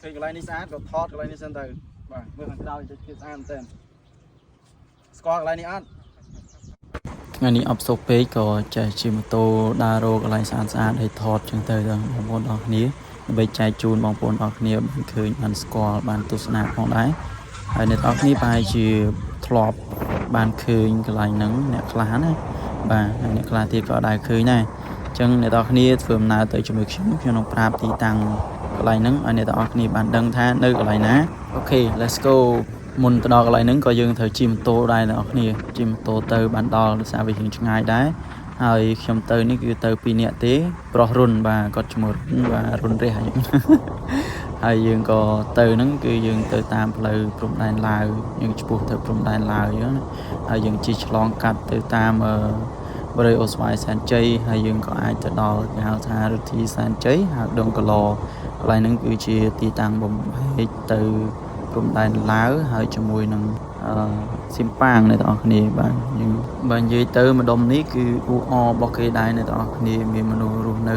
ឃើញកន្លែងនេះស្អាតក៏ថតកន្លែងនេះសិនទៅបាទមើលខាងក្រោយទៅទៀតស្អាតមែនតើស្គាល់កន្លែងនេះអត់ ថ្ងៃនេះអបសុកពេកក៏ចេះជិះម៉ូតូដើររកកន្លែងស្អាតស្អាតឲ្យថតចឹងទៅដល់បងប្អូនអរគ្នាដើម្បីចែកជូនបងប្អូនអរគ្នាបានឃើញបានស្គាល់បានទស្សនាផងដែរហើយអ្នកទាំងអស់គ្នាប្រហែលជាធ្លាប់បានឃើញកន្លែងហ្នឹងអ្នកខ្លះណាបាទហើយអ្នកខ្លះទៀតក៏អត់ដែលឃើញដែរអញ្ចឹងអ្នកទាំងអស់គ្នាធ្វើដំណើរទៅជាមួយខ្ញុំខ្ញុំនឹងប្រាប់ទីតាំងកន្លែងហ្នឹងឲ្យអ្នកទាំងអស់គ្នាបានដឹងថានៅកន្លែងណាOK, let's go. មុនទៅដល់កន្លែងហ្នឹងក៏យើងត្រូវជិះម៉ូតូដែរអ្នកនរគ្នាជិះម៉ូតូទៅបានដល់ដោយសារវារៀងឆ្ងាយដែរហើយខ្ញុំទៅនេះគឺទៅពីរនាក់ទេប្រុសរុនបាទគាត់ឈ្មោះរុនបាទរុនរះអញ្ចឹង ហើយយើងក៏ទៅហ្នឹងគឺយើងទៅតាមផ្លូវព្រំដែនឡាវយើងឆ្ពោះទៅព្រំដែនឡាវអញ្ចឹងណាហើយយើងជិះឆ្លងកាត់ទៅតាមអឺបរិយអូស្វាយសែនជ័យហើយយើងក៏អាចទៅដល់គេហៅថារុទ្ធីសែនជ័យហៅដងកឡកន្លែងហ្នឹងគឺជាទីតាំងបំបែកទៅ ព្រំដែនឡាវហើយជាមួយនឹងអឺសៀមប៉ាងអ្នកទាំងអស់គ្នាបាទយើងបើនិយាយទៅម្ដុំនេះគឺអ៊ូអរបស់គេដែរអ្នកទាំងអស់គ្នាមានមនុស្សរស់នៅ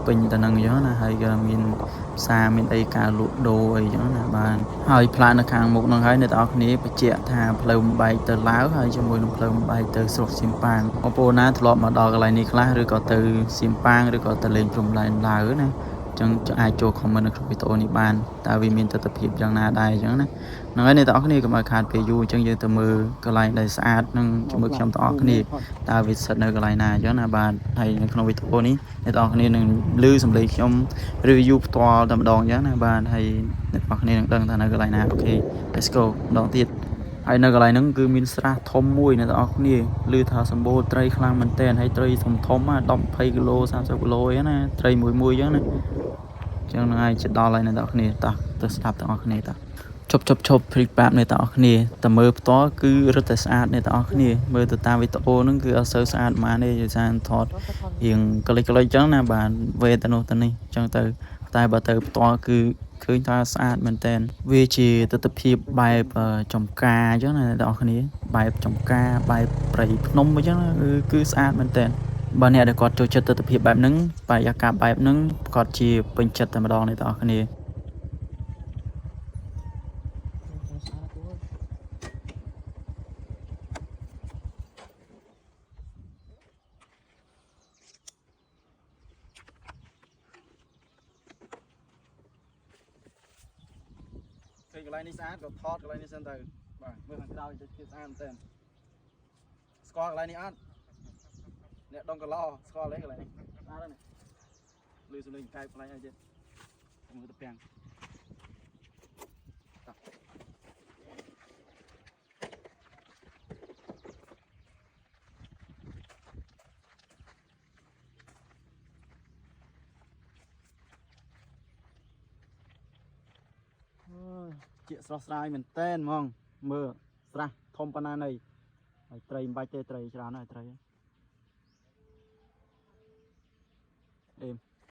ពេញទៅនឹងអញ្ចឹងណាហើយក៏មានផ្សារមានអីការលក់ដូរអីចឹងណាបាទហើយផ្លាកនៅខាងមុខហ្នឹងហើយអ្នកទាំងអស់គ្នាបញ្ជាក់ថាផ្លូវបំបែកទៅឡាវហើយជាមួយនឹងផ្លូវបំបែកទៅស្រុកសៀមប៉ាងបងប្អូនណាធ្លាប់មកដល់កន្លែងនេះខ្លះឬក៏ទៅសៀមប៉ាងឬក៏ទៅលេងព្រំដែនឡាវណា ចឹងអាចចូល comment នៅក្នុងវីដេអូនេះបានតើវាមានទស្សនវិជ្ជាយ៉ាងណាដែរអញ្ចឹងណាហ្នឹងហើយអ្នកទាំងអស់គ្នាកុំឲ្យខាតពេលយូរអញ្ចឹងយើងទៅមើលកន្លែងដែលស្អាតនឹងជាមួយខ្ញុំទាំងអស់គ្នាតើវាស្ថិតនៅកន្លែងណាអញ្ចឹងណាបាទហើយនៅក្នុងវីដេអូនេះអ្នកទាំងអស់គ្នានឹងឮសំឡេងខ្ញុំ review ផ្ទាល់តែម្ដងអញ្ចឹងណាបាទហើយអ្នកទាំងអស់គ្នានឹងដឹងថានៅកន្លែងណាOK, let's go ម្ដងទៀតហើយនៅកន្លែងហ្នឹងគឺមានស្រះធំមួយអ្នកទាំងអស់គ្នាឮថាសម្បូរត្រីខ្លាំងមែនទែនហើយត្រីធំធំណា10 20គីឡូ30គីឡូអីណាត្រីមួយមួយអញ្ចឹងណា ចឹងហ្នឹងហើយជិតដល់ហើយអ្នកទាំងអស់គ្នាតោះទៅស្ដាប់ទាំងអស់គ្នាតោះឈប់ឈប់ឈប់ព្រីប្រាប់អ្នកទាំងអស់គ្នាតែមើលផ្ទាល់គឺរឹតតែស្អាតអ្នកទាំងអស់គ្នាមើលទៅតាមវីដេអូហ្នឹងគឺអត់សូវស្អាតហ្មងទេដោយសារថតរៀងក្លិចក្លិចចឹងណាបាទវេទៅនោះទៅនេះចឹងទៅតែបើទៅផ្ទាល់គឺឃើញថាស្អាតមែនតើវាជាទស្សនភាពបែបចំការអញ្ចឹងណាអ្នកទាំងអស់គ្នាបែបចំការបែបព្រៃភ្នំអញ្ចឹងណាគឺស្អាតមែនតើបើអ្នកដែលគាត់ចូលចិត្តទស្សនភាពបែបហ្នឹងបរិយាកាសបែបហ្នឹងគាត់ជាពេញចិត្តតែម្ដងអ្នកទាំងអស់គ្នា ឃើញកន្លែងនេះស្អាតក៏ថតកន្លែងនេះសិនទៅបាទមើលខាងក្រោយទៅទៀតស្អាតមែនតើស្គាល់កន្លែងនេះអត់អ្នកដងកឡស្គាល់ទេកន្លែងនេះស្អាតណាស់ឮសំឡេងកែបកន្លែងអីទៀតមើលទៅពាំងតោះអើយជាស្រស់ស្រាយមែនតែនហ្មងមើលស្រះធំប៉ុណ្ណានៃហើយត្រីមិនបាច់ទេត្រីច្រើនហើយត្រីអេម